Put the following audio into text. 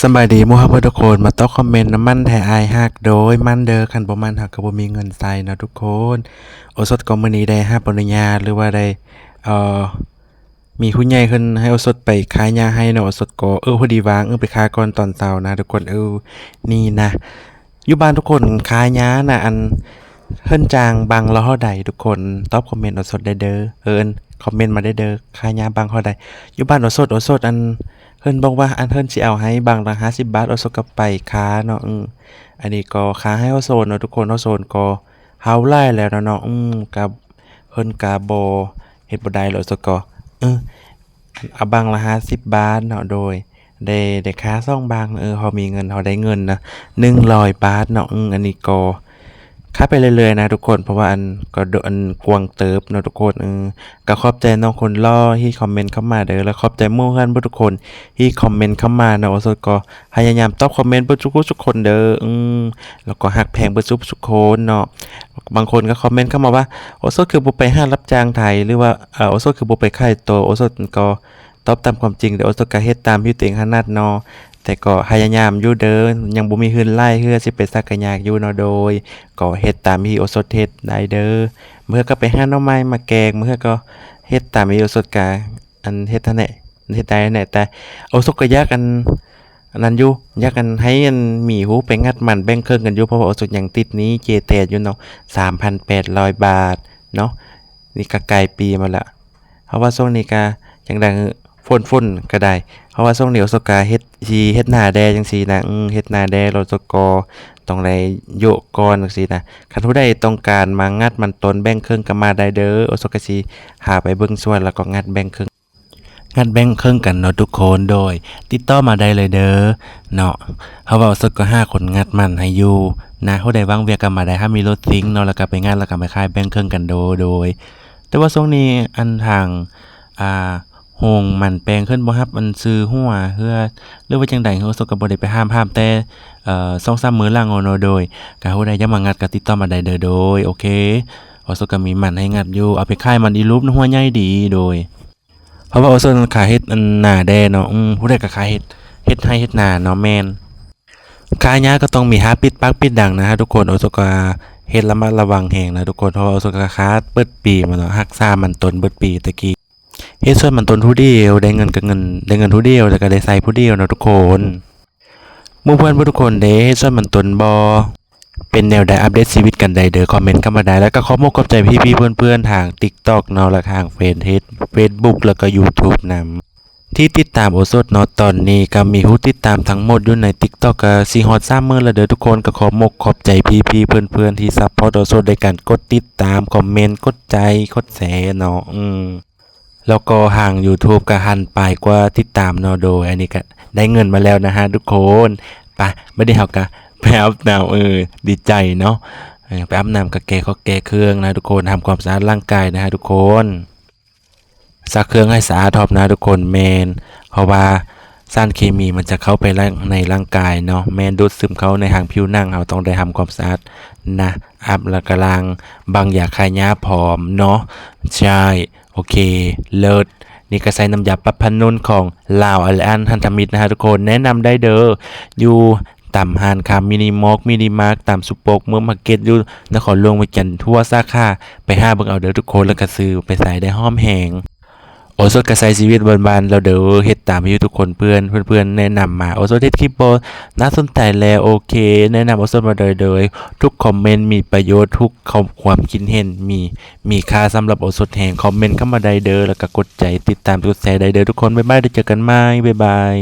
ສະບາຍດີໝູ່ເຮົາເບິດທຸກຄົນ ມາຕອບຄອມເມັນນຳມັນແທ້ອ້າຍຮັກ ໂດຍມັນເດີ ຄັນບໍ່ມັນເຮົາກໍບໍ່ມີເງິນໃຊ້ເນາະທຸກຄົນ. ໂອສົດກໍມື້ນີ້ໄດ້ຮັບອະນຸຍາດ ຫຼືວ່າໄດ້ ເອີ ມີຜູ້ໃຫຍ່ເພິ່ນໃຫ້ໂອສົດໄປຄ່າຫຍ້າໃຫ້ເນາະ ໂອສົດກໍ ເອີ ພໍດີວ່າງ ເອີ ໄປຄ່າກ່ອນຕອນເຊົ້ານະທຸກຄົນ. ເອີ ນີ້ນະ ຢູ່ບ້ານທຸກຄົນຄ່າຫຍ້ານະ ອັນ ເພິ່ນຈ້າງບັງລະເທົ່າໃດທຸກຄົນ ຕອບຄອມເມັນໂອສົດໄດ້ເດີ ເອີ້ນຄອມເມັນມາໄດ້ເດີ ຄ່າຫຍ້າບັງເທົ່າໃດ ຢູ່ບ້ານໂອສົດ ໂອສົດ ອັນ ເພິ່ນບອກວ່າ ອັນ ເພິ່ນຊິເອົາໃຫ້ບັງລະຫ້າສິບບາດ ໂອສົດກໍໄປຄ່າເນາະ. ອື ອັນນີ້ກໍຄ່າໃຫ້ໂອສົດເນາະທຸກຄົນ ໂອສົດກໍເຖົ້າຫຼາຍແລ້ວເນາະ ເນາະ ອື ກໍເພິ່ນກໍບໍ່ເຮັດບໍ່ໄດ້ແລ້ວ ໂອສົດກໍ ເອີ ເອົາບັງລະຫ້າສິບບາດເນາະ ໂດຍ ໄດ້ ໄດ້ຄ່າສອງບັງ ເອີ ເຮົາມີເງິນ ເຮົາໄດ້ເງິນນະ ໜຶ່ງຮ້ອຍບາດເນາະ. ອື ອັນນີ້ກໍຄ່າໄປເລື້ອຍໆນະທຸກຄົນ ເພາະວ່າ ອັນ ກໍ ອັນ ກວ້າງເຕີບເນາະທຸກຄົນ. ເອີ ກໍຂອບໃຈນ້ອງຄົນຫຼໍ່ທີ່ຄອມເມັນເຂົ້າມາເດີ ແລະ ຂອບໃຈໝູ່ເພື່ອນເບິດທຸກຄົນທີ່ຄອມເມັນເຂົ້າມາເນາະ ໂອສົດກໍພະຍາຍາມຕອບຄອມເມັນເບິດທຸກໆຄົນເດີ. ອື ແລ້ວກໍຮັກແພງເບິດທຸກໆຄົນເນາະ. ບາງຄົນກໍຄອມເມັນເຂົ້າມາວ່າ ໂອສົດຄືບໍ່ໄປຫາຮັບຈ້າງໄຖ ຫຼືວ່າ ເອີ ໂອສົດຄືບໍ່ໄປຂາຍໂຕ ໂອສົດກໍ ຕອບຕາມຄວາມຈິງເດີ ໂອສົດກະເຮັດຕາມທີ່ຕົວເອງຖະໜັດເນາະ ແຕ່ກໍພະຍາຍາມຢູ່ເດີ ຍັງບໍ່ມີທຶນຫຼາຍເທື່ອ ຊິໄປສັກກະຍາກຢູ່ເນາະ ໂດຍ ກໍເຮັດຕາມທີ່ໂອສົດເຮັດໄດ້ເດີ. ບາງເທື່ອກໍໄປຫາໜໍ່ໄມ້ມາແກງ ບາງເທື່ອກໍເຮັດຕາມທີ່ໂອສົດກະ ອັນ ເຮັດຫັ້ນແຫຼະ ເຮັດໄດ້ຫັ້ນແຫຼະ ແຕ່ໂອສົດກໍຢາກ ອັນ ອັນນັ້ນຢູ່ ຢາກ ອັນ ໃຫ້ ອັນ ໝີຮູ້ໄປງັດມັນແບ່ງເຄິ່ງກັນຢູ່ ເພາະວ່າໂອສົດຍັງຕິດໜີ້ເຈແຕດຢູ່ເນາະ ສາມພັນແປດຮ້ອຍບາດເນາະ. ນີ້ກໍກາຍປີມາແລ້ວ ເພາະວ່າຊ່ວງນີ້ກໍຈັ່ງໃດ ຝົນ ຝົນກໍໄດ້ ເພາະວ່າຊ່ວງນີ້ໂອສົດກະເຮັດ ຊິເຮັດນາແດ່ຈັ່ງຊີ້ນະ ອື ເຮັດນາແດ່ ໂອສົດກໍຕ້ອງໄດ້ໂຍະກ່ອນຈັ່ງຊີ້ນະ. ຄັນຜູ້ໃດຕ້ອງການມາງັດມັນຕົ້ນແບ່ງເຄິ່ງກໍມາໄດ້ເດີ ໂອສົດກະຊິພາໄປເບິ່ງສວນ ແລ້ວກໍງັດແບ່ງເຄິ່ງ ງັດແບ່ງເຄິ່ງກັນເນາະທຸກຄົນ ໂດຍຕິດຕໍ່ມາໄດ້ເລີຍເດີເນາະ ເພາະວ່າໂອສົດກໍຫາຄົນງັດມັນໃຫ້ຢູ່ນະ. ຜູ້ໃດວ່າງວຽກກໍມາໄດ້ ຖ້າມີລົດຊິງເນາະ ແລ້ວກໍໄປງັດ ແລ້ວກໍມາຂາຍແບ່ງເຄິ່ງກັນໂດ ໂດຍ ແຕ່ວ່າຊ່ວງນີ້ ອັນ ທາງ ອ່າ ໂຮງມັນແປງເພິ່ນບໍ່ຮັບ ອັນ ຊື້ຫົວເທື່ອ ຫຼືວ່າຈັ່ງໃດ ໂອສົດກໍບໍ່ໄດ້ໄປຖາມ ຖາມແຕ່ ເອີ ສອງສາມມື້ຫຼັງເນາະ ໂດຍ ກໍຜູ້ໃດຢາກມາງັດກໍຕິດຕໍ່ມາໄດ້ເດີ ໂດຍ ໂອເຄ ໂອສົດກໍມີມັນໃຫ້ງັດຢູ່ ເອົາໄປຂາຍມັນອີລູບ ຫົວໃຫຍ່ດີ ໂດຍ ເພາະວ່າໂອສົດນັ້ນຂາເຮັດ ອັນ ນາແດ່ເນາະ ອື ຜູ້ໃດກໍຂາເຮັດ ເຮັດໄຮ່ເຮັດນາເນາະ ແມ່ນ ຂາຫຍ້າກໍຕ້ອງມີຫ້າປິດປາກປິດດັງນະທຸກຄົນ. ໂອສົດກໍເຮັດລະມັດລະວັງແຮງນະທຸກຄົນ ເພາະວ່າໂອສົດກໍຂາເບິດປີມາເນາະ ຮັກສາມັນຕົ້ນເບິດປີແຕ່ກີ້ ເຮັດສວນມັນຕົ້ນຜູ້ດຽວ ໄດ້ເງິນກໍເງິນ ໄດ້ເງິນຜູ້ດຽວ ແລ້ວກໍໄດ້ໃຊ້ຜູ້ດຽວເນາະທຸກຄົນ. ໝູ່ເພື່ອນເບິດທຸກຄົນເດ້ ເຮັດສວນມັນຕົ້ນບໍ່? ເປັນແນວໃດ ອັບເດດຊີວິດກັນໄດ້ເດີ ຄອມເມັນເຂົ້າມາໄດ້ ແລ້ວກໍຂອບອົກຂອບໃຈພີ່ໆເພື່ອນໆທາງ TikTok ເນາະ ແລະ ທາງເຟສ Facebook ແລ້ວກໍ YouTube ນຳ ທີ່ຕິດຕາມໂອສົດເນາະ. ຕອນນີ້ກໍມີຜູ້ຕິດຕາມທັງໝົດຢູ່ໃນ TikTok ກໍຊິຮອດສາມໝື່ນແລ້ວເດີທຸກຄົນ ກໍຂອບອົກຂອບໃຈພີ່ໆເພື່ອນໆທີ່ຊັບພອດໂອສົດ ໂດຍການກົດຕິດຕາມ ຄອມເມັນ ກົດໃຈ ກົດແຊເນາະ ອືມ ແລ້ວກໍທາງ YouTube ກໍຫັ້ນປາຍກວ່າຕິດຕາມເນາະ ໂດຍ ອັນນີ້ກໍໄດ້ເງິນມາແລ້ວນະຮະທຸກຄົນ. ໄປ ບັດນີ້ເຮົາກໍໄປອາບນ້ຳ ເອີ ດີໃຈເນາະ ເອີ ໄປອາບນ້ຳ ກໍແກ່ເຂົ້າແກ່ເຄື່ອງນະທຸກຄົນ ທຳຄວາມສະອາດຮ່າງກາຍນະຮະທຸກຄົນ. ຊັກເຄື່ອງໃຫ້ສະອາດພ້ອມນະທຸກຄົນ ແມ່ນ ເພາະວ່າສານເຄມີມັນຈະເຂົ້າໄປໃນຮ່າງກາຍເນາະ ແມ່ນ ດູດຊຶມເຂົ້າໃນທາງຜິວໜັງ ເຮົາຕ້ອງໄດ້ທຳຄວາມສະອາດນະ ອາບແລ້ວກໍລ້າງ ບັງຢາຂ້າຫຍ້າພ້ອມເນາະ ໃຊ່ ໂອເຄ ເລີດ. ນີ້ກໍໃຊ້ນ້ຳຢາປັບຜ້າໜຸ່ນຂອງລາວອາລິອັນ ພັນທະມິດນະຮະທຸກຄົນ ແນະນຳໄດ້ເດີ ຢູ່ຕາມຮ້ານຄ້າມິນິມອກ ມິນິມາກ ຕາມຊຸບໂປກ ເມືອງປາກເກດ ຢູ່ນະຄອນຫຼວງວຽງຈັນ ທົ່ວສາຂາ ໄປຫາເບິ່ງເອົາເດີທຸກຄົນ ແລ້ວກໍຊື້ໄປໃຊ້ໄດ້ຫອມແຮງ. ໂອສົດກໍໃຊ້ຊີວິດບ້ານໆແລ້ວເດີ ເຮັດຕາມທີ່ທຸກຄົນເພື່ອນ ເພື່ອນໆແນະນຳມາ ໂອສົດເຮັດຄລິບບໍ່ ໜ້າສົນໃຈແລ້ວ ໂອເຄ ແນະນຳໂອສົດມາໄດ້ເດີ ທຸກຄອມເມັນມີປະໂຫຍດ ທຸກຄວາມ ຄວາມຄິດເຫັນມີ ມີຄ່າສຳລັບໂອສົດແຮງ ຄອມເມັນເຂົ້າມາໄດ້ເດີ ແລ້ວກໍກົດໃຈ ຕິດຕາມ ກົດແຊໄດ້ເດີທຸກຄົນ ບາຍບາຍ ເດີ ເຈີກັນໃໝ່ ບາຍບາຍ.